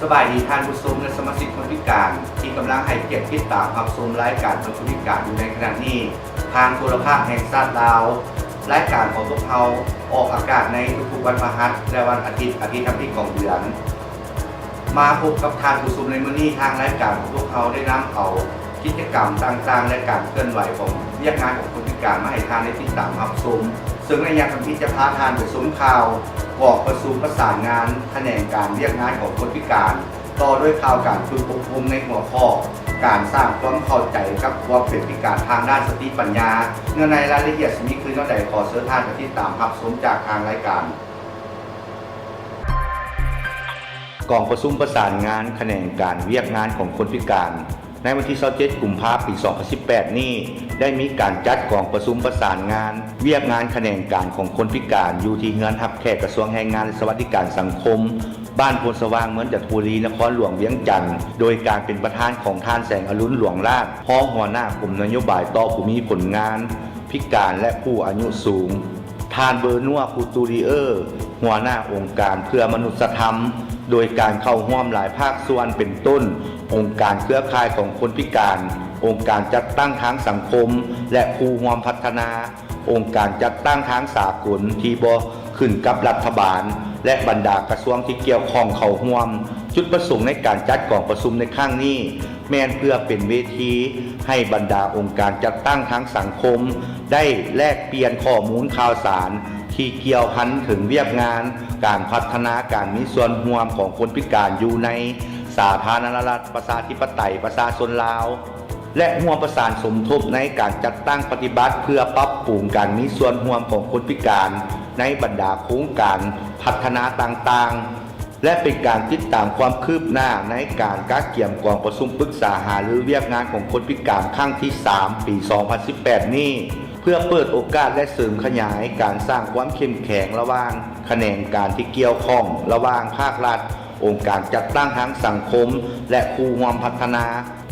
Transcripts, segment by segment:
ສະບາຍດີທ່ານຜູ້ຊົມ ແລະ ສະມາຊິກຄົນພິການ ທີ່ກຳລັງໃຫ້ກຽດຕິດຕາມຮັບຊົມລາຍການເພື່ອຄົນພິການຢູ່ໃນຂະນະນີ້ ທາງໂທລະພາບແຫ່ງຊາດລາວ. ລາຍການຂອງພວກເຮົາອອກອາກາດໃນທຸກໆວັນພະຫັດ ແລະ ວັນອາທິດ, ອາທິດທຳອິດຂອງເດືອນ. ມາພົບກັບທ່ານຜູ້ຊົມໃນມື້ນີ້, ທາງລາຍການຂອງພວກເຮົາໄດ້ນຳເອົາກິດຈະກຳຕ່າງໆ ແລະ ການເຄື່ອນໄຫວຂອງວຽກງານຂອງຄົນພິການມາໃຫ້ທ່ານໄດ້ຕິດຕາມຮັບຊົມ. ເຊິ່ງໃນຍາມທຳອິດຈະພາທ່ານໄປຊົມຂ່າວກອງປະຊຸມປະສານງານຂະແໜງການວຽກງານຂອງຄົນພິການ, ຕໍ່ດ້ວຍຂ່າວການຝຶກອົບຮົມໃນຫົວຂໍ້ການສ້າງຄວາມເຂົ້າໃຈກັບຄວາມເປັນພິການທາງດ້ານສະຕິປັນຍາ. ເນື້ອໃນລາຍລະອຽດຊິມີຄືແນວໃດ, ຂໍເຊີນທ່ານໄປຕິດຕາມຮັບຊົມຈາກທາງລາຍການ. ກອງປະຊຸມປະສານງານຂະແໜງການວຽກງານຂອງຄົນພິການ ໃນວັນທີຊາວເຈັດ ກຸມພາ ປີສອງພັນສິບແປດນີ້ ໄດ້ມີການຈັດກອງປະຊຸມປະສານງານວຽກງານຂະແໜງການຂອງຄົນພິການ ຢູ່ທີ່ເຮືອນຮັບແຂກກະຊວງແຮງງານ ແລະ ສະຫວັດດີການສັງຄົມ ບ້ານໂພນສະຫວ່າງ ເມືອງຈັນທະບູລີ ນະຄອນຫຼວງວຽງຈັນ, ໂດຍການເປັນປະທານຂອງທ່ານ ແສງອະລຸນ ຫຼວງລາດ ຮອງຫົວໜ້າກົມນະໂຍບາຍຕໍ່ຜູ້ມີຜົນງານພິການ ແລະ ຜູ້ອາຍຸສູງ, ທ່ານ ເບີນົວ ຄູຕູລີເອີ ຫົວໜ້າອົງການເພື່ອມະນຸດສະທຳ, ໂດຍການເຂົ້າຮ່ວມຫຼາຍພາກສ່ວນ ເປັນຕົ້ນ ອົງການເຄືອຂ່າຍຂອງຄົນພິການ, ອົງການຈັດຕັ້ງທາງສັງຄົມ ແລະ ຄູ່ຮ່ວມພັດທະນາ, ອົງການຈັດຕັ້ງທາງສາກົນທີ່ບໍ່ຂຶ້ນກັບລັດຖະບານ ແລະ ບັນດາກະຊວງທີ່ກ່ຽວຂ້ອງເຂົ້າຮ່ວມ. ຈຸດປະສົງໃນການຈັດກອງປະຊຸມໃນຄັ້ງນີ້ ແມ່ນເພື່ອເປັນເວທີໃຫ້ບັນດາອົງການຈັດຕັ້ງທາງສັງຄົມ ໄດ້ແລກປ່ຽນຂໍ້ມູນຂ່າວສານທີ່ກ່ຽວພັນເຖິງວຽກງານການພັດທະນາການມີສ່ວນຮ່ວມຂອງຄົນພິການຢູ່ໃນສາທາລະນະລັດ ປະຊາທິປະໄຕ ປະຊາຊົນລາວ ແລະ ຮ່ວມປະສານສົມທົບໃນການຈັດຕັ້ງປະຕິບັດ ເພື່ອປັບປຸງການມີສ່ວນຮ່ວມຂອງຄົນພິການໃນບັນດາໂຄງການພັດທະນາຕ່າງໆ ແລະ ເປັນການຕິດຕາມຄວາມຄືບໜ້າໃນການກະກຽມກອງປະຊຸມປຶກສາຫາລືວຽກງານຂອງຄົນພິການຄັ້ງທີສາມ ປີສອງພັນສິບແປດນີ້ ເພື່ອເປີດໂອກາດ ແລະ ເສີມຂະຫຍາຍການສ້າງຄວາມເຂັ້ມແຂງລະຫວ່າງຂະແໜງການທີ່ກ່ຽວຂ້ອງ ລະຫວ່າງພາກລັດ, ອົງການຈັດຕັ້ງທາງສັງຄົມ ແລະ ຄູ່ຮ່ວມພັດທະນາ.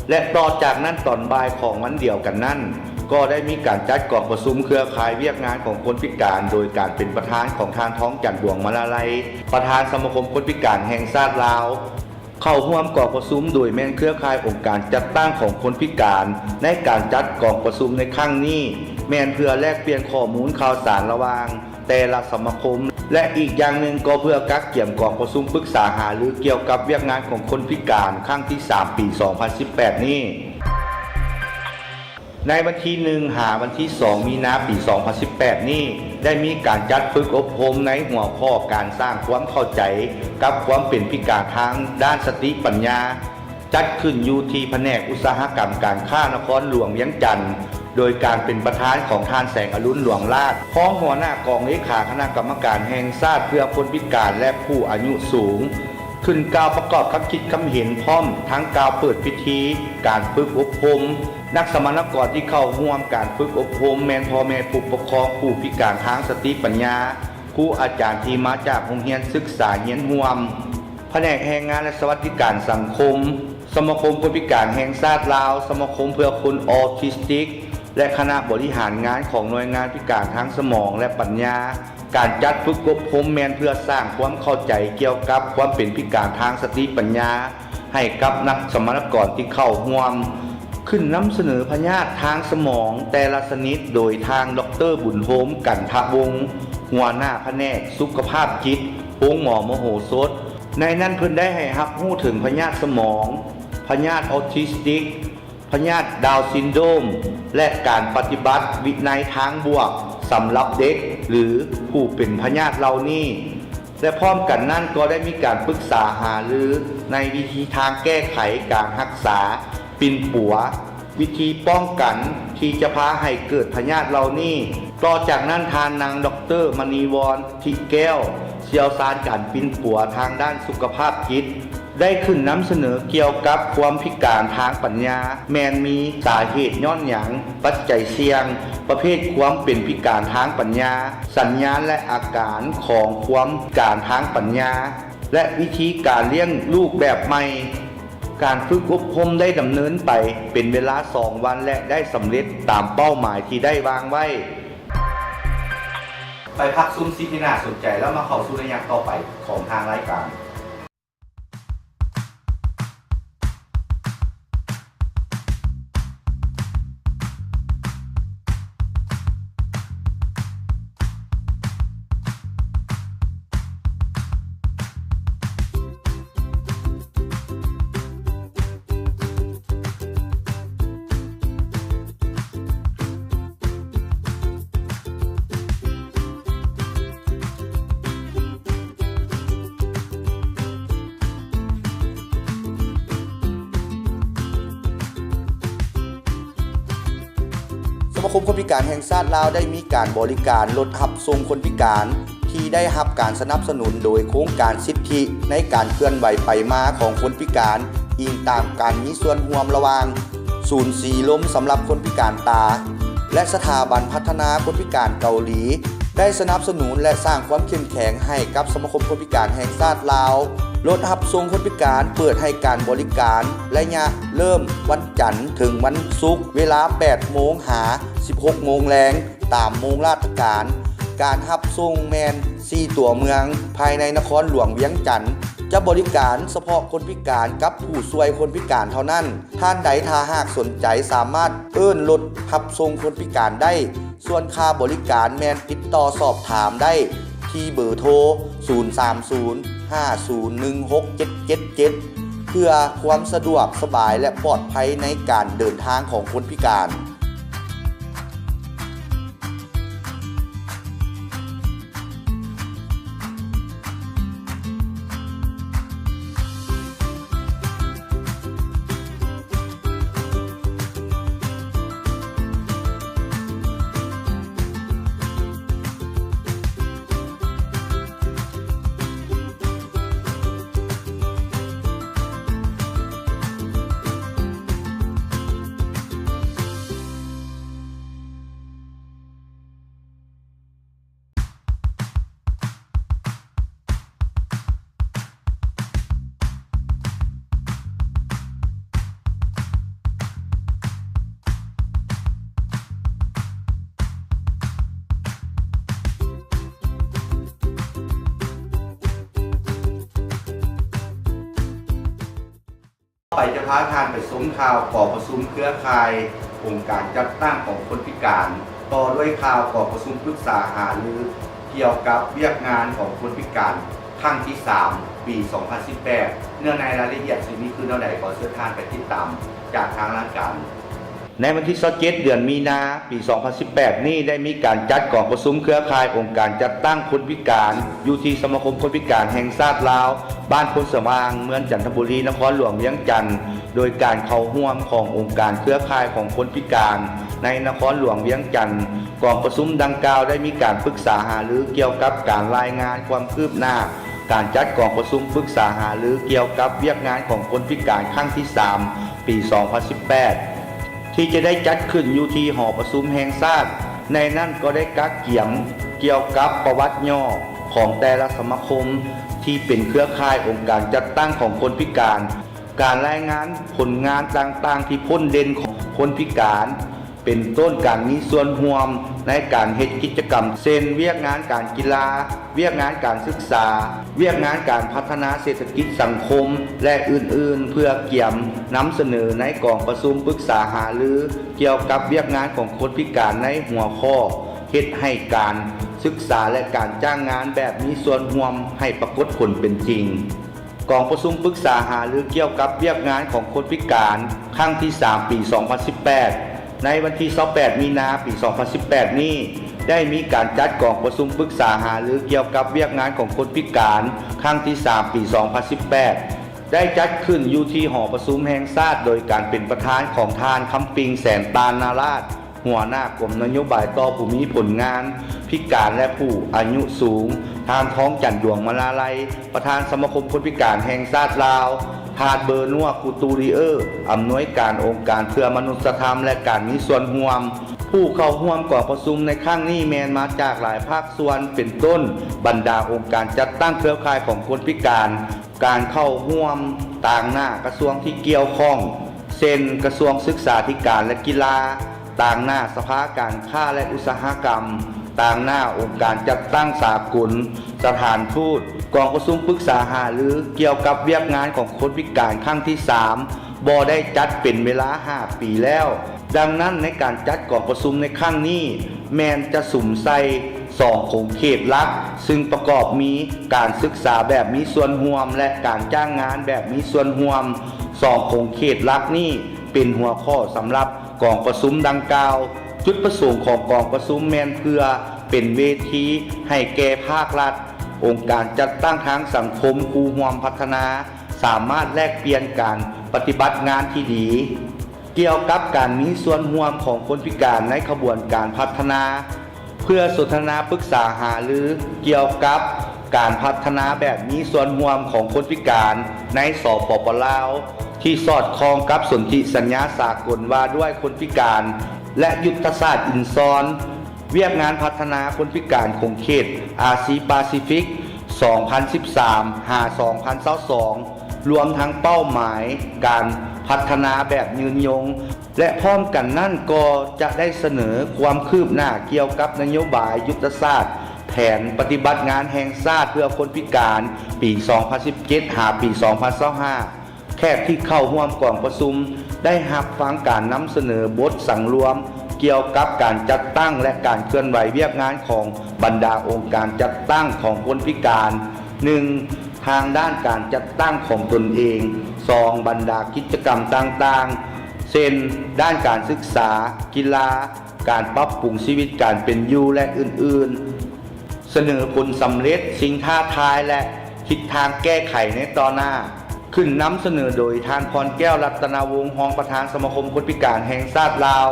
ແລະ ຕໍ່ຈາກນັ້ນຕອນບ່າຍຂອງວັນດຽວກັນນັ້ນ ກໍໄດ້ມີການຈັດກອງປະຊຸມເຄືອຂ່າຍວຽກງານຂອງຄົນພິການ ໂດຍການເປັນປະທານຂອງທ່ານ ທອງຈັນ ດວງມາລາໄລ ປະທານສະມາຄົມຄົນພິການແຫ່ງຊາດລາວ, ເຂົ້າຮ່ວມກອງປະຊຸມໂດຍແມ່ນເຄືອຂ່າຍອົງການຈັດຕັ້ງຂອງຄົນພິການ. ໃນການຈັດກອງປະຊຸມໃນຄັ້ງນີ້ ແມ່ນເພື່ອແລກປ່ຽນຂໍ້ມູນຂ່າວສານລະຫວ່າງ ແຕ່ລະສະມາຄົມ ແລະ ອີກຢ່າງໜຶ່ງກໍເພື່ອກະກຽມກອງປະຊຸມປຶກສາຫາລືກ່ຽວກັບວຽກງານຂອງຄົນພິການຄັ້ງທີສາມ ປີສອງພັນສິບແປດນີ້. ໃນວັນທີໜຶ່ງ ຫາວັນທີສອງ ມີນາ ປີສອງພັນສິບແປດນີ້ ໄດ້ມີການຈັດຝຶກອົບຮົມໃນຫົວຂໍ້ການສ້າງຄວາມເຂົ້າໃຈກັບຄວາມເປັນພິການທາງດ້ານສະຕິປັນຍາ ຈັດຂຶ້ນຢູ່ທີ່ພະແນກອຸດສາຫະກຳການຄ້ານະຄອນຫຼວງວຽງຈັນ ໂດຍການເປັນປະທານຂອງທ່ານ ແສງອະລຸນ ຫຼວງລາດ ຮອງຫົວໜ້າກອງເລຂາຄະນະກຳມະການແຫ່ງຊາດເພື່ອຄົນພິການ ແລະ ຜູ້ອາຍຸສູງ ຂຶ້ນກ່າວປະກອບຄຳຄິດຄຳເຫັນ ພ້ອມທັງກ່າວເປີດພິທີການຝຶກອົບຮົມ. ນັກສຳມະນະກອນທີ່ເຂົ້າຮ່ວມການຝຶກອົບຮົມ ແມ່ນພໍ່ແມ່ຜູ້ປົກຄອງຜູ້ພິການທາງສະຕິປັນຍາ, ຄູອາຈານທີ່ມາຈາກໂຮງຮຽນສຶກສາຮຽນຮ່ວມ, ພະແນກແຮງງານ ແລະ ສະຫວັດດີການສັງຄົມ, ສະມາຄົມຄົນພິການແຫ່ງຊາດລາວ, ສະມາຄົມເພື່ອຄົນອອທິສຕິກ ແລະ ຄະນະບໍລິຫານງານຂອງໜ່ວຍງານພິການທາງສະໝອງ ແລະ ປັນຍາ. ການຈັດຝຶກອົບຮົມແມ່ນເພື່ອສ້າງຄວາມເຂົ້າໃຈກ່ຽວກັບຄວາມເປັນພິການທາງສະຕິປັນຍາໃຫ້ກັບນັກສຳມະນາກອນທີ່ເຂົ້າຮ່ວມ. ຂຶ້ນນຳສະເໜີພະຍາດທາງສະໝອງແຕ່ລະຊະນິດໂດຍທ່ານ ດອກເຕີ ບຸນໂຮມ ກັນທະວົງ ຫົວໜ້າພະແນກສຸຂະພາບຈິດ ໂຮງໝໍມະໂຫສົດ. ໃນນັ້ນເພິ່ນໄດ້ໃຫ້ຮັບຮູ້ເຖິງພະຍາດສະໝອງ, ພະຍາດອອທິສຕິກ, ພະຍາດດາວຊິນໂດຣມ ແລະ ການປະຕິບັດວິໄນທາງບວກສຳລັບເດັກ ຫຼື ຜູ້ເປັນພະຍາດເຫຼົ່ານີ້ ແລະ ພ້ອມກັນນັ້ນກໍໄດ້ມີການປຶກສາຫາລືໃນວິທີທາງແກ້ໄຂ, ການຮັກສາ, ປິ່ນປົວ, ວິທີປ້ອງກັນທີ່ຈະພາໃຫ້ເກີດພະຍາດເຫຼົ່ານີ້. ຕໍ່ຈາກນັ້ນ ທ່ານນາງ ດອກເຕີ ມະນີວອນ ທິແກ້ວ ຊ່ຽວຊານການປິ່ນປົວທາງດ້ານສຸຂະພາບຈິດ ໄດ້ຂຶ້ນນຳສະເໜີກ່ຽວກັບຄວາມພິການທາງປັນຍາ ແມ່ນມີສາເຫດຍ້ອນຫຍັງ, ປັດໄຈສ່ຽງ, ປະເພດຄວາມເປັນພິການທາງປັນຍາ, ສັນຍານ ແລະ ອາການຂອງຄວາມພິການທາງປັນຍາ ແລະ ວິທີການລ້ຽງລູກແບບໃໝ່. ການຝຶກອົບຮົມໄດ້ດຳເນີນໄປເປັນເວລາສອງວັນ ແລະ ໄດ້ສຳເລັດຕາມເປົ້າໝາຍທີ່ໄດ້ວາງໄວ້. ໄປພັກຊົມສິ່ງທີ່ໜ້າສົນໃຈ ແລ້ວມາເຂົ້າສູ່ໄລຍະຕໍ່ໄປຂອງທາງລາຍການ. ຄົມຄົນພິການແຫ່ງຊາດລາວໄດ້ມີການບໍລິການລົດຮັບສົ່ງຄົນພິການ ທີ່ໄດ້ຮັບການສະໜັບສະໜູນໂດຍໂຄງການສິດທິໃນການເຄື່ອນໄຫວໄປມາຂອງຄົນພິການ ອີງຕາມການມີສ່ວນຮ່ວມລະຫວ່າງສູນສີລົມສຳລັບຄົນພິການຕາ ແລະ ສະຖາບັນພັດທະນາຄົນພິການເກົາຫຼີ ໄດ້ສະໜັບສະໜູນ ແລະ ສ້າງຄວາມເຂັ້ມແຂງໃຫ້ກັບສະມາຄົມຄົນພິການແຫ່ງຊາດລາວ. ລົດຮັບສົ່ງຄົນພິການເປີດໃຫ້ການບໍລິການໄລຍະເລີ່ມວັນຈັນເຖິງວັນສຸກ ເວລາແປດໂມງຫາສິບຫົກໂມງແລງ ຕາມໂມງລາຊະການ. ການຮັບສົ່ງແມ່ນສີ່ຕົວເມືອງພາຍໃນນະຄອນຫຼວງວຽງຈັນ. ຈະບໍລິການສະເພາະຄົນພິການກັບຜູ້ຊ່ວຍຄົນພິການເທົ່ານັ້ນ. ທ່ານໃດຖ້າຫາກສົນໃຈສາມາດເອີ້ນລົດຮັບສົ່ງຄົນພິການໄດ້. ສ່ວນຄ່າບໍລິການແມ່ນຕິດຕໍ່ສອບຖາມໄດ້ທີ່ເບີໂທ ສູນສາມສູນ ຫ້າສູນໜຶ່ງຫົກເຈັດເຈັດເຈັດ ເພື່ອຄວາມສະດວກສະບາຍ ແລະ ປອດໄພໃນການເດີນທາງຂອງຄົນພິການ. ໄປຈະພາທ່ານໄປຊົມຂ່າວກອງປະຊຸມເຄືອຂ່າຍອົງການຈັດຕັ້ງຂອງຄົນພິການ, ຕໍ່ດ້ວຍຂ່າວກອງປະຊຸມປຶກສາຫາລືກ່ຽວກັບວຽກງານຂອງຄົນພິການຄັ້ງທີສາມ ປີສອງພັນສິບແປດ. ເນື້ອໃນລາຍລະອຽດຊິມີຄືແນວໃດ ຂໍເຊີນທ່ານໄປຕິດຕາມຈາກທາງລາຍການ. ໃນວັນທີຊາວເຈັດ ເດືອນມີນາ ປີສອງພັນສິບແປດນີ້ ໄດ້ມີການຈັດກອງປະຊຸມເຄືອຂ່າຍອົງການຈັດຕັ້ງຄົນພິການ ຢູ່ທີ່ສະມາຄົມຄົນພິການແຫ່ງຊາດລາວ ບ້ານໂພນສະຫວ່າງ ເມືອງຈັນທະບູລີ ນະຄອນຫຼວງວຽງຈັນ, ໂດຍການເຂົ້າຮ່ວມຂອງອົງການເຄືອຂ່າຍຂອງຄົນພິການໃນນະຄອນຫຼວງວຽງຈັນ. ກອງປະຊຸມດັ່ງກ່າວໄດ້ມີການປຶກສາຫາລືກ່ຽວກັບການລາຍງານຄວາມຄືບໜ້າການຈັດກອງປະຊຸມປຶກສາຫາລືກ່ຽວກັບວຽກງານຂອງຄົນພິການຄັ້ງທີສາມ ປີສອງພັນສິບແປດ ທີ່ຈະໄດ້ຈັດຂຶ້ນຢູ່ທີ່ຫໍປະຊຸມແຫ່ງຊາດ. ໃນນັ້ນກໍໄດ້ກະກຽມກ່ຽວກັບປະຫວັດຫຍໍ້ຂອງແຕ່ລະສະມາຄົມທີ່ເປັນເຄືອຂ່າຍອົງການຈັດຕັ້ງຂອງຄົນພິການ, ການລາຍງານຜົນງານຕ່າງໆທີ່ພົ້ນເດັ່ນຂອງຄົນພິການ ເປັນຕົ້ນການມີສ່ວນຮ່ວມໃນການເຮັດກິດຈະກຳ ເຊັ່ນ ວຽກງານການກິລາ, ວຽກງານການສຶກສາ, ວຽກງານການພັດທະນາເສດຖະກິດສັງຄົມ ແລະ ອື່ນໆ ເພື່ອກຽມນຳສະເໜີໃນກອງປະຊຸມປຶກສາຫາລືກ່ຽວກັບວຽກງານຂອງຄົນພິການໃນຫົວຂໍ້ ເຮັດໃຫ້ການສຶກສາ ແລະ ການຈ້າງງານແບບມີສ່ວນຮ່ວມໃຫ້ປາກົດຜົນເປັນຈິງ. ກອງປະຊຸມປຶກສາຫາລືກ່ຽວກັບວຽກງານຂອງຄົນພິການຄັ້ງທີສາມ ປີສອງພັນສິບແປດ ໃນວັນທີຊາວແປດ ມີນາ ປີສອງພັນສິບແປດນີ້ ໄດ້ມີການຈັດກອງປະຊຸມປຶກສາຫາລືກ່ຽວກັບວຽກງານຂອງຄົນພິການຄັ້ງທີສາມ ປີສອງພັນສິບແປດ ໄດ້ຈັດຂຶ້ນຢູ່ທີ່ຫໍປະຊຸມແຫ່ງຊາດ ໂດຍການເປັນປະທານຂອງທ່ານ ຄຳປິງ ແສນຕານນາລາດ ຫົວໜ້າກົມນະໂຍບາຍຕໍ່ຜູ້ມີຜົນງານພິການ ແລະ ຜູ້ອາຍຸສູງ, ທ່ານ ທອງຈັນ ດວງມະລາໄລ ປະທານສະມາຄົມຄົນພິການແຫ່ງຊາດລາວ, ທ່ານ ເບີນົວ ກູຕູລີເອີ ອຳນວຍການອົງການເພື່ອມະນຸດສະທຳ ແລະ ການມີສ່ວນຮ່ວມ. ຜູ້ເຂົ້າຮ່ວມກອງປະຊຸມໃນຄັ້ງນີ້ແມ່ນມາຈາກຫຼາຍພາກສ່ວນ ເປັນຕົ້ນບັນດາອົງການຈັດຕັ້ງເຄືອຂ່າຍຂອງຄົນພິການ, ການເຂົ້າຮ່ວມຕາງໜ້າກະຊວງທີ່ກ່ຽວຂ້ອງ ເຊັ່ນ ກະຊວງສຶກສາທິການ ແລະ ກິລາ, ຕາງໜ້າສະພາການຄ້າ ແລະ ອຸດສາຫະກຳ, ຕາງໜ້າອົງການຈັດຕັ້ງສາກົນ, ສະຖານທູດ. ກອງປະຊຸມປຶກສາຫາລືກ່ຽວກັບວຽກງານຂອງຄົນພິການຄັ້ງທີສາມ ບໍ່ໄດ້ຈັດເປັນເວລາຫ້າປີແລ້ວ. ດັ່ງນັ້ນ, ໃນການຈັດກອງປະຊຸມໃນຄັ້ງນີ້ ແມ່ນຈະສຸມໃສ່ສອງຂົງເຂດຫຼັກ, ຊຶ່ງປະກອບມີການສຶກສາແບບມີສ່ວນຮ່ວມ ແລະ ການຈ້າງງານແບບມີສ່ວນຮ່ວມ. ສອງຂົງເຂດຫຼັກນີ້ເປັນຫົວຂໍ້ສຳລັບກອງປະຊຸມດັ່ງກ່າວ. ຈຸດປະສົງຂອງກອງປະຊຸມແມ່ນເພື່ອເປັນເວທີໃຫ້ແກ່ພາກລັດ, ອົງການຈັດຕັ້ງທາງສັງຄົມ, ຄູ່ຮ່ວມພັດທະນາ ສາມາດແລກປ່ຽນການປະຕິບັດງານທີ່ດີ. ກິ ກ່ຽວກັບການມີສ່ວນຮ່ວມຂອງຄົນພິການໃນຂະບວນການພັດທະນາ ເພື່ອສົນທະນາປຶກສາຫາລືກ່ຽວກັບການພັດທະນາແບບມີສ່ວນຮ່ວມຂອງຄົນພິການໃນ ສປປ ລາວ ທີ່ສອດຄ່ອງກັບສົນທິສັນຍາສາກົນວ່າດ້ວຍຄົນພິການ ແລະ ຍຸດທະສາດອິນຊອນ ວຽກງານພັດທະນາຄົນພິການຂົງເຂດອາຊີປາຊີຟິກ ສອງພັນສິບສາມ ຫາ ສອງພັນຊາວສອງ ລວມທັງເປົ້າໝາຍການພັດທະນາແບບຍືນຍົງ ແລະ ພ້ອມກັນນັ້ນກໍຈະໄດ້ສະເໜີຄວາມຄືບໜ້າກ່ຽວກັບນະໂຍບາຍຍຸດທະສາດແຜນປະຕິບັດງານແຫ່ງຊາດເພື່ອຄົນພິການ ປີ ສອງພັນສິບເຈັດ ຫາ ປີ ສອງພັນຊາວຫ້າ. ແຂກທີ່ເຂົ້າຮ່ວມກອງປະຊຸມໄດ້ຮັບຟັງການນຳສະເໜີບົດສັງລວມກ່ຽວກັບການຈັດຕັ້ງ ແລະ ການເຄື່ອນໄຫວວຽກງານຂອງບັນດາອົງການຈັດຕັ້ງຂອງຄົນພິການ, ໜຶ່ງ ທາງດ້ານການຈັດຕັ້ງຂອງຕົນເອງ, ສອງ ບັນດາກິດຈະກຳຕ່າງໆ ເຊັ່ນ ດ້ານການສຶກສາ, ກິລາ, ການປັບປຸງຊີວິດການເປັນຢູ່ ແລະ ອື່ນໆ. ສະເໜີຜົນສຳເລັດ, ສິ່ງທ້າທາຍ ແລະ ທິດທາງແກ້ໄຂໃນຕໍ່ໜ້າ. ຂຶ້ນນຳສະເໜີໂດຍທ່ານ ພອນແກ້ວ ລັດຕະນະວົງ ຮອງປະທານສະມາຄົມຄົນພິການແຫ່ງຊາດລາວ.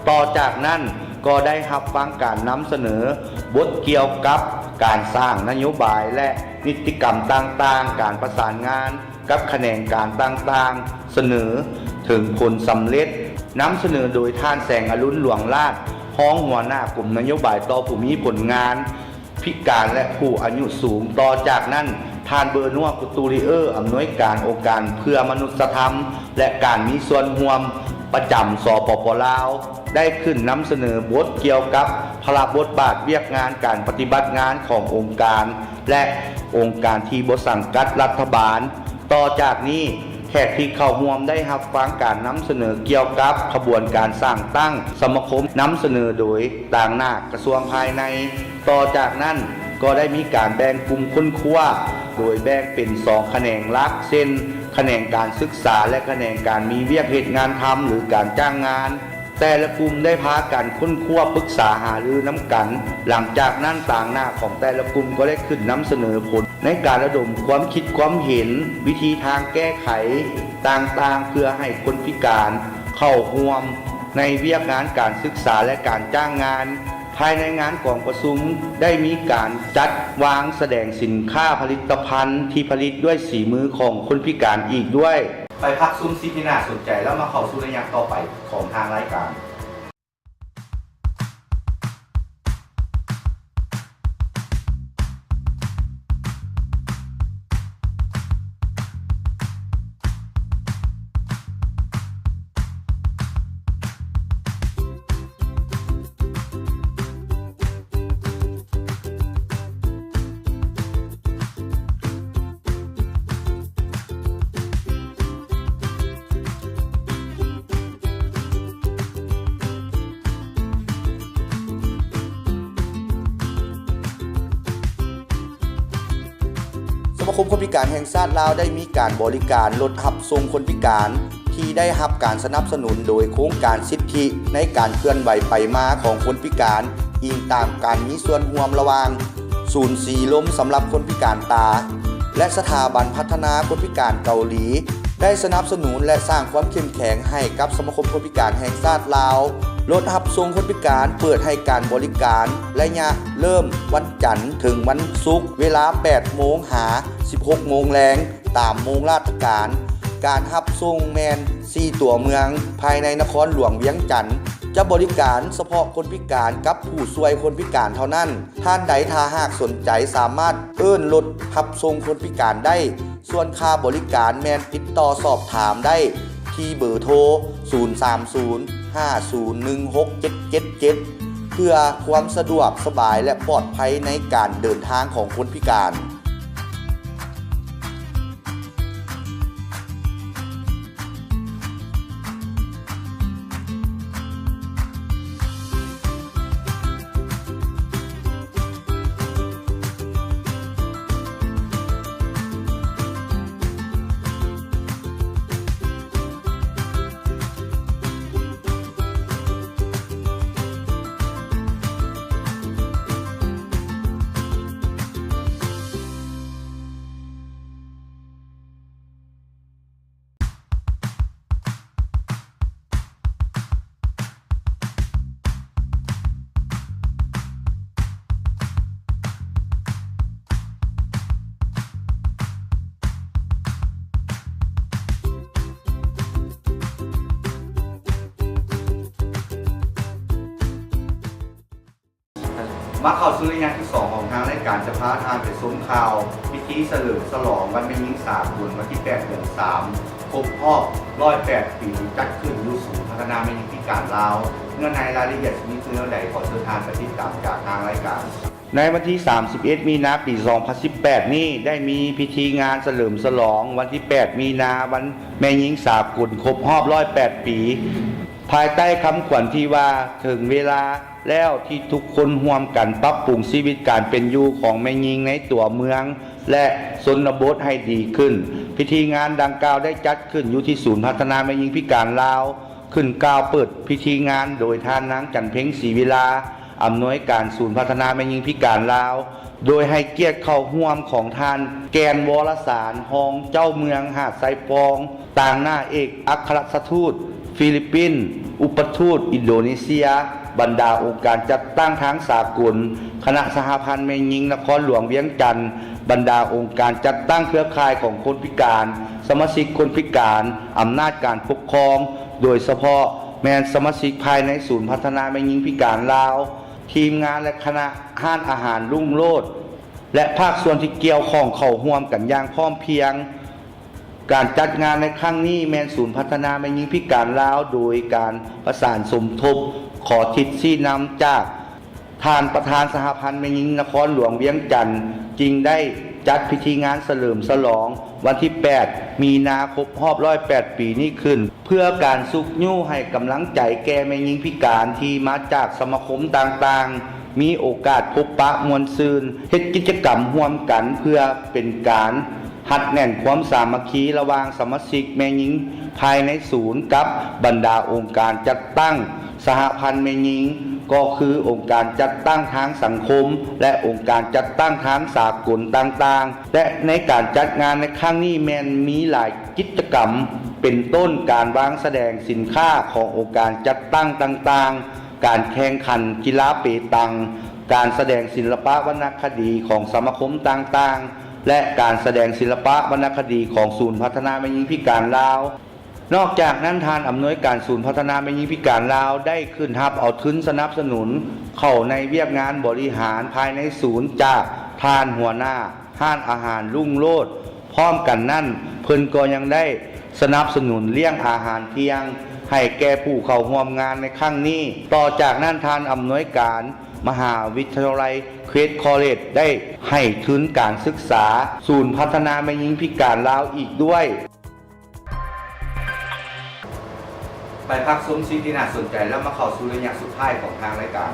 ຕໍ່ຈາກນັ້ນກໍໄດ້ຮັບຟັງການນຳສະເໜີບົດກ່ຽວກັບການສ້າງນະໂຍບາຍ ແລະ ນິຕິກຳຕ່າງໆ, ການປະສານງານ ກັບຂະແໜງການຕ່າງໆ, ສະເໜີເຖິງຜົນສຳເລັດ, ນຳສະເໜີໂດຍທ່ານ ແສງອະລຸນ ຫຼວງລາດ ຮອງຫົວໜ້າກົມນະໂຍບາຍຕໍ່ຜູ້ມີຜົນງານພິການ ແລະ ຜູ້ອາຍຸສູງ. ຕໍ່ຈາກນັ້ນ, ທ່ານ ເບີນົວ ກູຕູຣີເອີ ອຳນວຍການອົງການເພື່ອມະນຸດສະທຳ ແລະ ການມີສ່ວນຮ່ວມປະຈຳ ສປປ ລາວ ໄດ້ຂຶ້ນນຳສະເໜີບົດກ່ຽວກັບພາລະບົດບາດວຽກງານການປະຕິບັດງານຂອງອົງການ ແລະ ອົງການທີ່ບໍ່ສັງກັດລັດຖະບານ. ຕໍ່ຈາກນີ້, ແຂກທີ່ເຂົ້າຮ່ວມໄດ້ຮັບຟັງການນຳສະເໜີກ່ຽວກັບຂະບວນການສ້າງຕັ້ງສະມາຄົມ, ນຳສະເໜີໂດຍຕາງໜ້າກະຊວງພາຍໃນ. ຕໍ່ຈາກນັ້ນກໍໄດ້ມີການແບ່ງກຸ່ມຄົ້ນຄວ້າ, ໂດຍແບ່ງເປັນສອງຂະແໜງຫຼັກ ເຊັ່ນ ຂະແໜງການສຶກສາ ແລະ ຂະແໜງການມີວຽກເຮັດງານທຳ ຫຼື ການຈ້າງງານ. ແຕ່ລະກຸ່ມໄດ້ພາກັນຄົ້ນຄວ້າປຶກສາຫາລືນຳກັນ. ຫຼັງຈາກນັ້ນ, ຕາງໜ້າຂອງແຕ່ລະກຸ່ມກໍໄດ້ຂຶ້ນນຳສະເໜີຜົນໃນການລະດົມຄວາມຄິດຄວາມເຫັນ, ວິທີທາງແກ້ໄຂຕ່າງໆ ເພື່ອໃຫ້ຄົນພິການເຂົ້າຮ່ວມໃນວຽກງານການສຶກສາ ແລະ ການຈ້າງງານ. ພາຍໃນງານກອງປະຊຸມໄດ້ມີການຈັດວາງສະແດງສິນຄ້າຜະລິດຕະພັນທີ່ຜະລິດດ້ວຍສີມືຂອງຄົນພິການອີກດ້ວຍ. ໄປພັກຊົມສິ່ງທີ່ໜ້າສົນໃຈ ແລ້ວມາເຂົ້າສູ່ໄລຍະຕໍ່ໄປຂອງທາງລາຍການ. ສະມາຄົມຄົນພິການແຫ່ງຊາດລາວ ໄດ້ມີການບໍລິການລົດຮັບສົ່ງຄົນພິການ ທີ່ໄດ້ຮັບການສະໜັບສະໜູນໂດຍໂຄງການສິດທິໃນການເຄື່ອນໄຫວໄປມາຂອງຄົນພິການ, ອີງຕາມການມີສ່ວນຮ່ວມລະຫວ່າງສູນສີລົມສຳລັບຄົນພິການຕາ ແລະ ສະຖາບັນພັດທະນາຄົນພິການເກົາຫຼີ ໄດ້ສະໜັບສະໜູນ ແລະ ສ້າງຄວາມເຂັ້ມແຂງໃຫ້ກັບສະມາຄົມຄົນພິການແຫ່ງຊາດລາວ. ລົດຮັບສົ່ງຄົນພິການເປີດໃຫ້ການບໍລິການໄລຍະເລີ່ມວັນຈັນເຖິງວັນສຸກ ເວລາແປດໂມງຫາສິບຫົກໂມງແລງ ຕາມໂມງລາຊະການ. ການຮັບສົ່ງແມ່ນສີ່ຕົວເມືອງພາຍໃນນະຄອນຫຼວງວຽງຈັນ. ຈະບໍລິການສະເພາະຄົນພິການກັບຜູ້ຊ່ວຍຄົນພິການເທົ່ານັ້ນ. ທ່ານໃດຖ້າຫາກສົນໃຈສາມາດເອີ້ນລົດຮັບສົ່ງຄົນພິການໄດ້. ສ່ວນຄ່າບໍລິການແມ່ນຕິດຕໍ່ສອບຖາມໄດ້ທີ່ເບີໂທ ສູນສາມສູນ ຫ້າສູນໜຶ່ງຫົກເຈັດເຈັດເຈັດ ເພື່ອຄວາມສະດວກສະບາຍ ແລະ ປອດໄພໃນການເດີນທາງຂອງຄົນພິການ. ມາເຂົ້າສູ່ໄລຍະທີສອງຂອງທາງລາຍການ ຈະພາທ່ານໄປຊົມຂ່າວພິທີສະເຫຼີມສະຫຼອງວັນແມ່ຍິງສາກົນ ວັນທີແປດເດືອນສາມ ຄົບຮອບຮ້ອຍແປດປີ ຈັດຂຶ້ນຢູ່ສູນພັດທະນາແມ່ຍິງພິການລາວ. ເນື້ອໃນລາຍລະອຽດຊິມີຄືແນວໃດ ຂໍເຊີນທ່ານໄປຕິດຕາມຈາກທາງລາຍການ. ໃນວັນທີສາມສິບເອັດ ມີນາ ປີສອງພັນສິບແປດນີ້ ໄດ້ມີພິທີງານສະເຫຼີມສະຫຼອງວັນທີແປດ ມີນາ ວັນແມ່ຍິງສາກົນຄົບຮອບຮ້ອຍແປດປີ ພາຍໃຕ້ຄຳຂວັນທີ່ວ່າ ເຖິງເວລາແລ້ວທີ່ທຸກຄົນຮ່ວມກັນປັບປຸງຊີວິດການເປັນຢູ່ຂອງແມ່ຍິງໃນຕົວເມືອງ ແລະ ຊົນນະບົດໃຫ້ດີຂຶ້ນ. ພິທີງານດັ່ງກ່າວໄດ້ຈັດຂຶ້ນຢູ່ທີ່ສູນພັດທະນາແມ່ຍິງພິການລາວ. ຂຶ້ນກ່າວເປີດພິທີງານໂດຍທ່ານນາງ ຈັນເພັງ ສີວິລາ ອຳນວຍການສູນພັດທະນາແມ່ຍິງພິການລາວ, ໂດຍໃຫ້ກຽດເຂົ້າຮ່ວມຂອງທ່ານ ແກ່ນ ວໍລະສານ ຮອງເຈົ້າເມືອງຫາດຊາຍຟອງ, ຕາງໜ້າເອກອັກຄະລັດຖະທູດຟີລິບປິນ, ອຸປະທູດອິນໂດເນເຊຍ, ບັນດາອົງການຈັດຕັ້ງທາງສາກົນ, ຄະນະສະຫະພັນແມ່ຍິງນະຄອນຫຼວງວຽງຈັນ, ບັນດາອົງການຈັດຕັ້ງເຄືອຂ່າຍຂອງຄົນພິການ, ສະມາຊິກຄົນພິການ, ອຳນາດການປົກຄອງ, ໂດຍສະເພາະແມ່ນສະມາຊິກພາຍໃນສູນພັດທະນາແມ່ຍິງພິການລາວ, ທີມງານ ແລະ ຄະນະຮ້ານອາຫານລຸ້ງໂລດ ແລະ ພາກສ່ວນທີ່ກ່ຽວຂ້ອງເຂົ້າຮ່ວມກັນຢ່າງພ້ອມພຽງ. ການຈັດງານໃນຄັ້ງນີ້ແມ່ນສູນພັດທະນາແມ່ຍິງພິການລາວ ໂດຍການປະສານສົມທົບ ຂໍທິດຊີ້ນຳຈາກທ່ານປະທານສະຫະພັນແມ່ຍິງນະຄອນຫຼວງວຽງຈັນ ຈຶ່ງໄດ້ຈັດພິທີງານສະເຫຼີມສະຫຼອງວັນທີແປດ ມີນາ ຄົບຮອບຮ້ອຍແປດປີນີ້ຂຶ້ນ ເພື່ອການຊຸກຍູ້ໃຫ້ກຳລັງໃຈແກ່ແມ່ຍິງພິການທີ່ມາຈາກສະມາຄົມຕ່າງໆ ມີໂອກາດພົບປະມ່ວນຊື່ນ, ເຮັດກິດຈະກຳຮ່ວມກັນ ເພື່ອເປັນການຮັດແໜ້ນຄວາມສາມັກຄີລະຫວ່າງສະມາຊິກແມ່ຍິງພາຍໃນສູນກັບບັນດາອົງການຈັດຕັ້ງສະຫະພັນແມ່ຍິງ, ກໍຄືອົງການຈັດຕັ້ງທາງສັງຄົມ ແລະ ອົງການຈັດຕັ້ງທາງສາກົນຕ່າງໆ ແລະ ໃນການຈັດງານໃນຄັ້ງນີ້ແມ່ນມີຫຼາຍ ກິດຈະກຳ ເປັນຕົ້ນການວາງສະແດງສິນຄ້າຂອງອົງການຈັດຕັ້ງຕ່າງໆ, ການແຂ່ງຂັນກິລາເປຕັງ, ການສະແດງສິລະປະວັນນະຄະດີຂອງສະມາຄົມຕ່າງໆ ແລະ ການສະແດງສິລະປະວັນນະຄະດີຂອງສູນພັດທະນາແມ່ຍິງພິການລາວ. ນອກຈາກນັ້ນ, ທ່ານອຳນວຍການສູນພັດທະນາແມ່ຍິງພິການລາວ ໄດ້ຂຶ້ນຮັບເອົາທຶນສະໜັບສະໜູນເຂົ້າໃນວຽກງານບໍລິຫານພາຍໃນສູນຈາກທ່ານຫົວໜ້າ ຮ້ານອາຫານລຸ້ງໂລດ. ພ້ອມກັນນັ້ນ, ເພິ່ນກໍຍັງໄດ້ສະໜັບສະໜູນລ້ຽງອາຫານທ່ຽງໃຫ້ແກ່ຜູ້ເຂົ້າຮ່ວມງານໃນຄັ້ງນີ້. ຕໍ່ຈາກນັ້ນ, ທ່ານອຳນວຍການມະຫາວິທະຍາໄລ Queen's College ໄດ້ໃຫ້ທຶນການສຶກສາສູນພັດທະນາແມ່ຍິງພິການລາວອີກດ້ວຍ. ໄປພັກຊົມສິ່ງທີ່ໜ້າສົນໃຈ ແລ້ວມາເຂົ້າສູ່ໄລຍະສຸດທ້າຍຂອງທາງລາຍການ.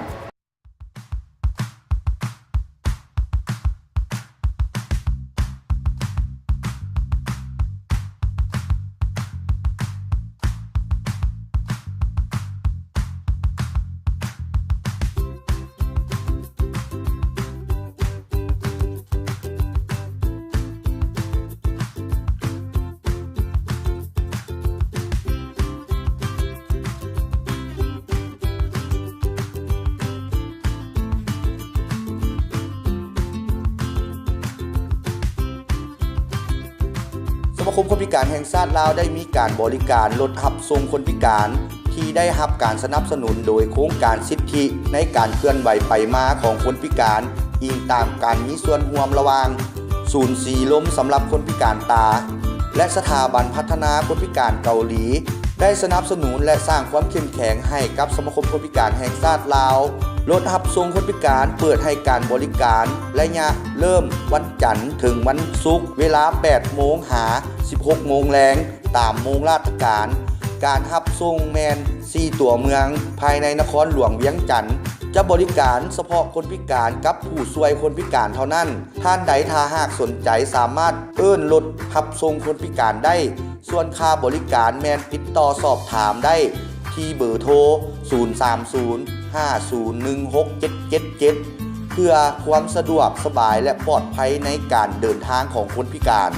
ສະມາຄົມຄົນພິການແຫ່ງຊາດລາວ ໄດ້ມີການບໍລິການລົດຮັບສົ່ງຄົນພິການ ທີ່ໄດ້ຮັບການສະໜັບສະໜູນໂດຍໂຄງການສິດທິໃນການເຄື່ອນໄຫວໄປມາຂອງຄົນພິການ, ອີງຕາມການມີສ່ວນຮ່ວມລະຫວ່າງສູນສີລົມສຳລັບຄົນພິການຕາ ແລະ ສະຖາບັນພັດທະນາຄົນພິການເກົາຫຼີ ໄດ້ສະໜັບສະໜູນ ແລະ ສ້າງຄວາມເຂັ້ມແຂງໃຫ້ກັບສະມາຄົມຄົນພິການແຫ່ງຊາດລາວ. ລົດຮັບສົ່ງຄົນພິການເປີດໃຫ້ການບໍລິການໄລຍະເລີ່ມວັນຈັນເຖິງວັນສຸກ ເວລາແປດໂມງຫາສິບຫົກໂມງແລງ ຕາມໂມງລາຊະການ. ການຮັບສົ່ງແມ່ນສີ່ຕົວເມືອງພາຍໃນນະຄອນຫຼວງວຽງຈັນ, ຈະບໍລິການສະເພາະຄົນພິການກັບຜູ້ຊ່ວຍຄົນພິການເທົ່ານັ້ນ. ທ່ານໃດຖ້າຫາກສົນໃຈສາມາດເອີ້ນລົດຮັບສົ່ງຄົນພິການໄດ້, ສ່ວນຄ່າບໍລິການແມ່ນຕິດຕໍ່ສອບຖາມໄດ້ທີ່ເບີໂທ ສູນສາມສູນ ຫ້າສູນໜຶ່ງຫົກເຈັດເຈັດເຈັດ ເພື່ອຄວາມສະດວກສະບາຍ ແລະ ປອດໄພໃນການເດີນທາງຂອງຄົນພິການ.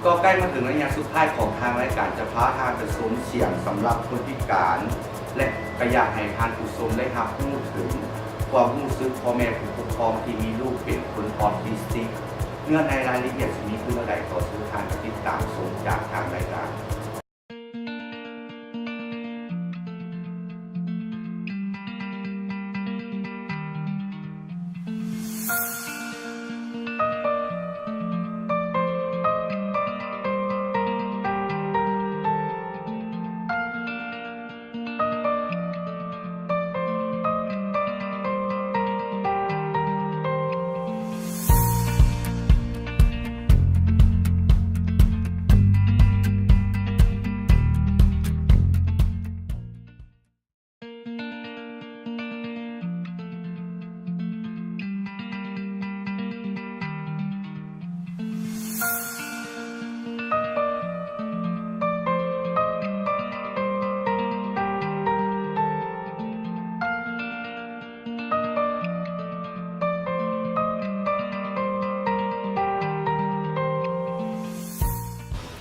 ກໍໃກ້ມາເຖິງໄລຍະສຸດທ້າຍຂອງທາງລາຍການ ຈະພາທ່ານໄປຊົມສຽງສຳລັບຄົນພິການ ແລະ ກໍຢາກໃຫ້ທ່ານຜູ້ຊົມໄດ້ຮັບຮູ້ເຖິງຄວາມຮູ້ສຶກພໍ່ແມ່ຜູ້ປົກຄອງທີ່ມີລູກເປັນຄົນອອທິສຕິກ. ເນື້ອໃນລາຍລະອຽດຊິມີຄືແນວໃດ ຂໍເຊີນທ່ານໄປຕິດຕາມຊົມຈາກທາງລາຍການ.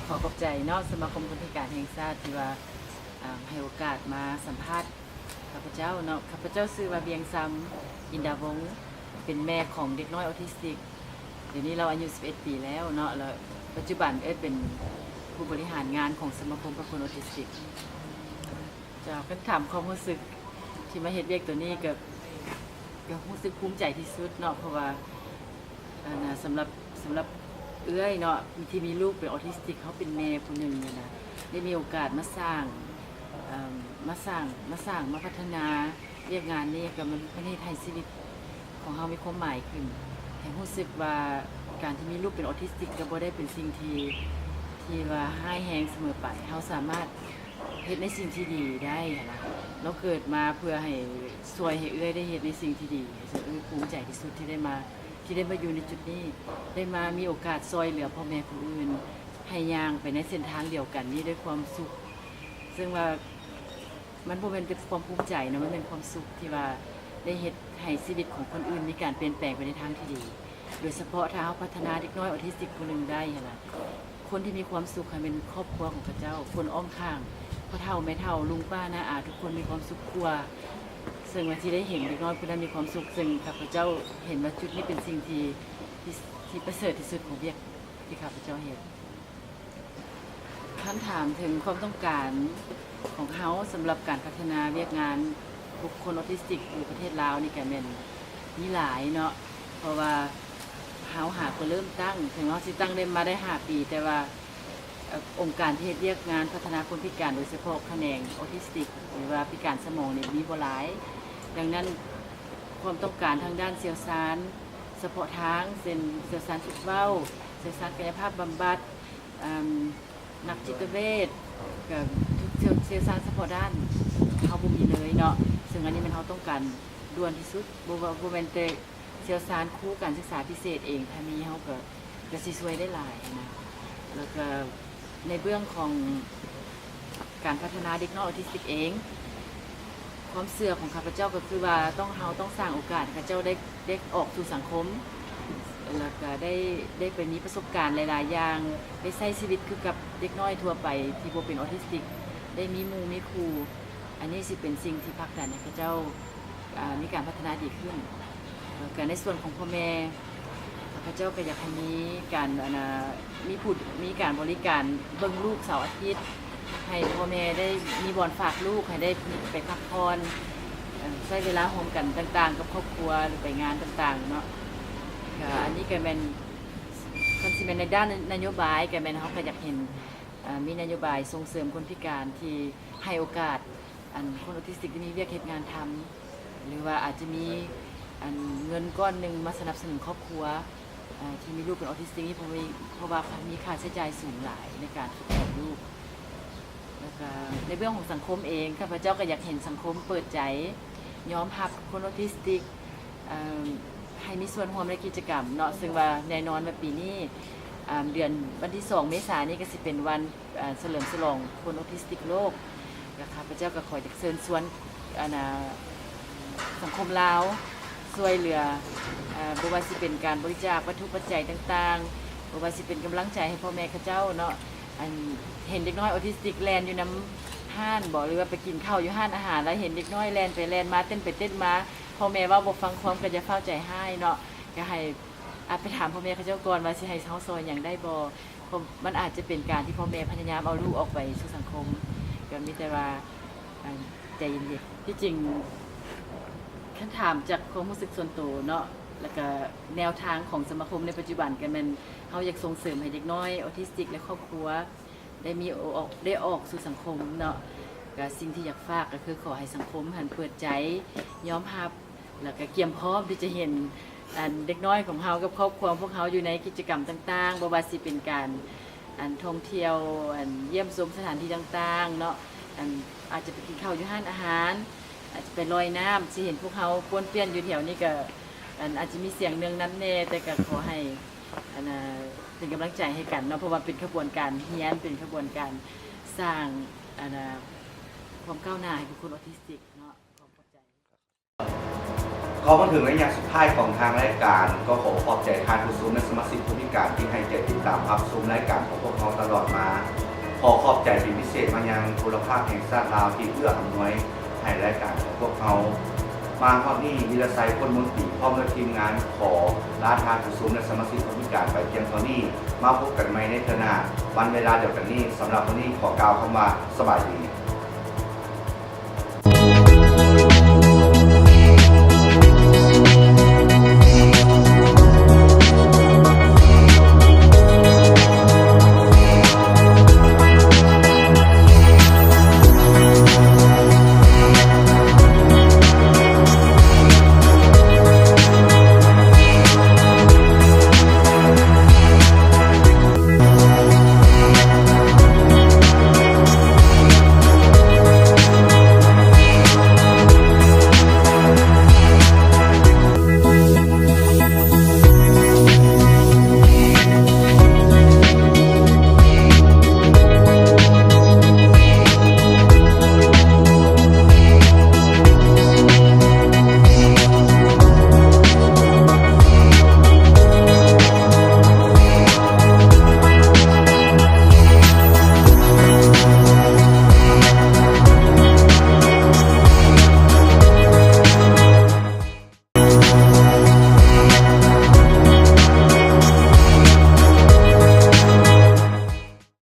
ຂໍຂອບໃຈເນາະ ສະມາຄົມຄົນພິການແຫ່ງຊາດ ທີ່ວ່າ ອ່າ ໃຫ້ໂອກາດມາສຳພາດຂ້າພະເຈົ້າເນາະ. ຂ້າພະເຈົ້າຊື່ວ່າ ບຽງຊຳ ອິນດາວົງ ເປັນແມ່ຂອງເດັກນ້ອຍອອທິສຕິກ. ດຽວນີ້ລາວອາຍຸສິບເອັດປີແລ້ວເນາະ ແລ້ວປັດຈຸບັນເອີ້ນເປັນຜູ້ບໍລິຫານງານຂອງສະມາຄົມເພື່ອຄົນອອທິສຕິກ. ເຈົ້າ ຄັນຖາມຄວາມຮູ້ສຶກທີ່ມາເຮັດວຽກໂຕນີ້ ກໍ ກໍຮູ້ສຶກພູມໃຈທີ່ສຸດເນາະ ເພາະວ່າ ອັນນ່າ ສຳລັບ ສຳລັບເອື້ອຍເນາະ ທີ່ມີລູກເປັນອອທິສຕິກ ເຮົາເປັນແມ່ຜູ້ໜຶ່ງນີ້ນະ ໄດ້ມີໂອກາດມາສ້າງ ເອີ່ມ ມາສ້າງ ມາສ້າງ ມາພັດທະນາວຽກງານນີ້ ກໍມັນ ມັນເຮັດໃຫ້ຊີວິດຂອງເຮົາມີຄວາມໝາຍຂຶ້ນ ແລະ ຮູ້ສຶກວ່າການທີ່ມີລູກເປັນອອທິສຕິກ ກໍບໍ່ໄດ້ເປັນສິ່ງທີ່ ທີ່ວ່າຮ້າຍແຮງສະເໝີໄປ ເຮົາສາມາດ ເຮັດໃນສິ່ງທີ່ດີໄດ້ຫັ້ນນະ. ລາວເກີດມາເພື່ອໃຫ້ ຊ່ວຍໃຫ້ເອື້ອຍໄດ້ເຮັດໃນສິ່ງທີ່ດີ. ເອື້ອຍພູມໃຈທີ່ສຸດທີ່ໄດ້ມາ ທີ່ໄດ້ມາຢູ່ໃນຈຸດນີ້ ໄດ້ມາມີໂອກາດຊ່ອຍເຫຼືອພໍ່ແມ່ຜູ້ອື່ນ ໃຫ້ຍ່າງໄປໃນເສັ້ນທາງດຽວກັນນີ້ດ້ວຍຄວາມສຸກ. ເຊິ່ງວ່າມັນບໍ່ແມ່ນແຕ່ຄວາມພູມໃຈເນາະ, ມັນແມ່ນຄວາມສຸກທີ່ວ່າໄດ້ເຮັດໃຫ້ຊີວິດຂອງຄົນອື່ນມີການປ່ຽນແປງໄປໃນທາງທີ່ດີ. ໂດຍສະເພາະຖ້າເຮົາພັດທະນາເດັກນ້ອຍອອທິສຕິກຜູ້ໜຶ່ງໄດ້ຫັ້ນນະ, ຄົນທີ່ມີຄວາມສຸກຫັ້ນແມ່ນຄອບຄົວຂອງເຂົາເຈົ້າ, ຄົນອ້ອມຂ້າງ, ພໍ່ເຖົ້າແມ່ເຖົ້າ, ລຸງປ້ານ້າອາ, ທຸກຄົນມີຄວາມສຸກກວ່າ. ເຊິ່ງວ່າທີ່ໄດ້ເຫັນເດັກນ້ອຍຜູ້ນັ້ນມີຄວາມສຸກ, ເຊິ່ງຂ້າພະເຈົ້າເຫັນວ່າຈຸດນີ້ເປັນສິ່ງທີ່ ທີ່ ທີ່ປະເສີດທີ່ສຸດຂອງວຽກທີ່ຂ້າພະເຈົ້າເຮັດ. ທ່ານຖາມເຖິງຄວາມຕ້ອງການຂອງເຮົາສຳລັບການພັດທະນາວຽກງານບຸກຄົນອອທິສຕິກຢູ່ປະເທດລາວນີ້ກະແມ່ນມີຫຼາຍເນາະ, ເພາະວ່າເຮົາຫາກໍເລີ່ມຕັ້ງ, ເຖິງເຮົາຊິຕັ້ງໄດ້ມາໄດ້ຫ້າປີ, ແຕ່ວ່າ ເອີ່ ອົງການທີ່ເຮັດວຽກງານພັດທະນາຄົນພິການ ໂດຍສະເພາະຂະແໜງອອທິສຕິກ ຫຼືວ່າພິການສະໝອງນີ້ມີບໍ່ຫຼາຍ. ດັ່ງນັ້ນ ຄວາມຕ້ອງການທາງດ້ານຊ່ຽວຊານສະເພາະທາງ ເຊັ່ນ ຊ່ຽວຊານຝຶກເວົ້າ, ຊ່ຽວຊານກາຍະພາບບຳບັດ, ເອີ່ມ ນັກຈິດຕະເວດ, ກໍທຸກຊ່ຽວ ຊ່ຽວຊານສະເພາະດ້ານ ເຮົາບໍ່ມີເລີຍເນາະ. ເຊິ່ງອັນນີ້ແມ່ນເຮົາຕ້ອງການດ່ວນທີ່ສຸດ, ບໍ່ວ່າ ບໍ່ແມ່ນແຕ່ ຊ່ຽວຊານຄູການສຶກສາພິເສດເອງ, ຖ້າມີເຮົາກໍ ກໍຊິຊ່ວຍໄດ້ຫຼາຍນະ. ແລ້ວກໍໃນເບື້ອງຂອງການພັດທະນາເດັກນ້ອຍອອທິສຕິກເອງ, ຄວາມເຊື່ອຂອງຂ້າພະເຈົ້າກໍຄືວ່າຕ້ອງ ເຮົາຕ້ອງສ້າງໂອກາດໃຫ້ເຂົາເຈົ້າໄດ້ ໄດ້ອອກສູ່ສັງຄົມ, ແລ້ວກໍໄດ້ ໄດ້ໄປມີປະສົບການຫຼາຍໆຢ່າງ, ໄດ້ໃຊ້ຊີວິດຄືກັບເດັກນ້ອຍທົ່ວໄປທີ່ບໍ່ເປັນອອທິສຕິກ, ໄດ້ມີໝູ່ມີຄູ່. ອັນນີ້ຊິເປັນສິ່ງທີ່ຜັກດັນໃຫ້ເຂົາເຈົ້າ ອ່າ ມີການພັດທະນາດີຂຶ້ນ. ແລ້ວກໍໃນສ່ວນຂອງພໍ່ແມ່ ເຂົາເຈົ້າກໍຢາກໃຫ້ມີການ ອັນນ່າ ມີຜູ້ ມີການບໍລິການເບິ່ງລູກເສົາອາທິດ ໃຫ້ພໍ່ແມ່ໄດ້ມີບ່ອນຝາກລູກ ໃຫ້ໄດ້ໄປພັກຜ່ອນ ເອີ່ ໃຊ້ເວລາຮ່ວມກັນຕ່າງໆ ກັບຄອບຄົວ ຫຼືໄປງານຕ່າງໆເນາະ. ກໍອັນນີ້ກໍແມ່ນ ຄັນຊິແມ່ນໃນດ້ານນະໂຍບາຍ ກໍແມ່ນເຮົາກໍຢາກເຫັນ ເອີ່ ມີນະໂຍບາຍສົ່ງເສີມຄົນພິການທີ່ໃຫ້ໂອກາດ ອັນຄົນອອທິສຕິກໄດ້ມີວຽກເຮັດງານທຳ ຫຼືວ່າອາດຈະມີ ອັນເງິນກ້ອນໜຶ່ງມາສະໜັບສະໜູນຄອບຄົວ ເອີ່ ທີ່ມີລູກເປັນອອທິສຕິກນີ້ ເພາະມີ ເພາະວ່າມີຄ່າໃຊ້ຈ່າຍສູງຫຼາຍໃນການຝຶກສອນລູກ. ແລ້ວກະໃນເບື້ອງຂອງສັງຄົມເອງ ຂ້າພະເຈົ້າກໍຢາກເຫັນສັງຄົມເປີດໃຈຍອມຮັບຄົນອອທິສຕິກ ເອີ່ມ ໃຫ້ມີສ່ວນຮ່ວມໃນກິດຈະກຳເນາະ, ເຊິ່ງວ່າແນ່ນອນວ່າປີນີ້ ເດືອນ ວັນທີສອງເມສານີ້ກໍຊິເປັນວັນ ເອີ່ ສະເຫຼີມສະຫຼອງຄົນອອທິສຕິກໂລກ. ແລ້ວຂ້າພະເຈົ້າກໍຂໍຢາກເຊີນຊວນ ອັນນ່າ ສັງຄົມລາວຊ່ວຍເຫຼືອ ເອີ່ ບໍ່ວ່າຊິເປັນການບໍລິຈາກວັດຖຸປັດໄຈຕ່າງ ບໍ່ວ່າຊິເປັນກຳລັງໃຈໃຫ້ພໍ່ແມ່ເຂົາເຈົ້າເນາະ ອັນເຫັນເດັກນ້ອຍອອທິສຕິກແລ່ນຢູ່ນຳຮ້ານບໍ ຫຼືວ່າໄປກິນເຂົ້າຢູ່ຮ້ານອາຫານ ແລ້ວເຫັນເດັກນ້ອຍແລ່ນໄປແລ່ນມາ ເຕັ້ນໄປເຕັ້ນມາ ພໍ່ແມ່ເວົ້າບໍ່ຟັງຄວາມ ກໍຢ່າຟ້າວໃຈຮ້າຍເນາະ ກໍໃຫ້ ອາ ໄປຖາມພໍ່ແມ່ເຂົາເຈົ້າກ່ອນວ່າຊິໃຫ້ເຮົາຊ່ອຍຫຍັງໄດ້ບໍ່ ເພາະມັນອາດຈະເປັນການທີ່ພໍ່ແມ່ພະຍາຍາມເອົາລູກອອກໄປສູ່ສັງຄົມ ກໍມີແຕ່ວ່າ ອັນ ໃຈເຢັນໆ ທີ່ຈິງ ຄັນຖາມຈາກຄວາມຮູ້ສຶກສ່ວນໂຕເນາະ ແລ້ວກະແນວທາງຂອງສະມາຄົມໃນປັດຈຸບັນ ກໍແມ່ນເຮົາຢາກສົ່ງເສີມໃຫ້ເດັກນ້ອຍອອທິສຕິກ ແລະ ຄອບຄົວ ໄດ້ມີໂອ ອອກ ໄດ້ອອກສູ່ສັງຄົມເນາະ ກະສິ່ງທີ່ຢາກຝາກກໍຄືຂໍໃຫ້ສັງຄົມຫັ້ນເປີດໃຈ ຍອມຮັບ ແລ້ວກະກຽມພ້ອມທີ່ຈະເຫັນ ອັນເດັກນ້ອຍຂອງເຮົາກັບຄອບຄົວຂອງພວກເຮົາຢູ່ໃນກິດຈະກຳຕ່າງໆ ບໍ່ວ່າຊິເປັນການ ອັນທ່ອງທ່ຽວ ອັນຢ້ຽມຊົມສະຖານທີ່ຕ່າງໆເນາະ ອັນອາດຈະໄປກິນເຂົ້າຢູ່ຮ້ານອາຫານ ອາດຈະໄປລອຍນ້ຳ ຊິເຫັນພວກເຮົາປ້ວນປ່ຽນຢູ່ແຖວນີ້ ກະ ອັນອາດຈະມີສຽງເໜືອງນຳແດ່ ແຕ່ກະຂໍໃຫ້ ອັນ ເປັນກຳລັງໃຈໃຫ້ກັນເນາະ ເພາະວ່າເປັນຂະບວນການຮຽນ ເປັນຂະບວນການສ້າງ ອັນ ຄວາມກ້າວໜ້າໃຫ້ບຸກຄົນອອທິສຕິກເນາະ. ຂອບໃຈ. ເຂົ້າມາເຖິງໄລຍະສຸດທ້າຍຂອງທາງລາຍການ ກໍຂໍຂອບໃຈທ່ານຜູ້ຊົມ ແລະ ສະມາຊິກຜູ້ພິການທີ່ໃຫ້ກຽດຕິດຕາມຮັບຊົມລາຍການຂອງພວກເຮົາຕະຫຼອດມາ. ຂໍຂອບໃຈເປັນພິເສດມາຍັງໂທລະພາບແຫ່ງຊາດລາວທີ່ເອື້ອອຳນວຍໃຫ້ລາຍການຂອງພວກເຮົາ. ມາຮອດນີ້ ວິລະໄຊ ພົນມົນຕີ ພ້ອມດ້ວຍທີມງານ ຂໍລາທ່ານຜູ້ຊົມ ແລະ ສະມາຊິກຜູ້ພິການໄປພຽງເທົ່ານີ້. ມາພົບກັນໃໝ່ໃນເທື່ອໜ້າ ວັນເວລາດຽວກັນນີ້. ສຳລັບມື້ນີ້ ຂໍກ່າວຄຳວ່າ ສະບາຍດີ.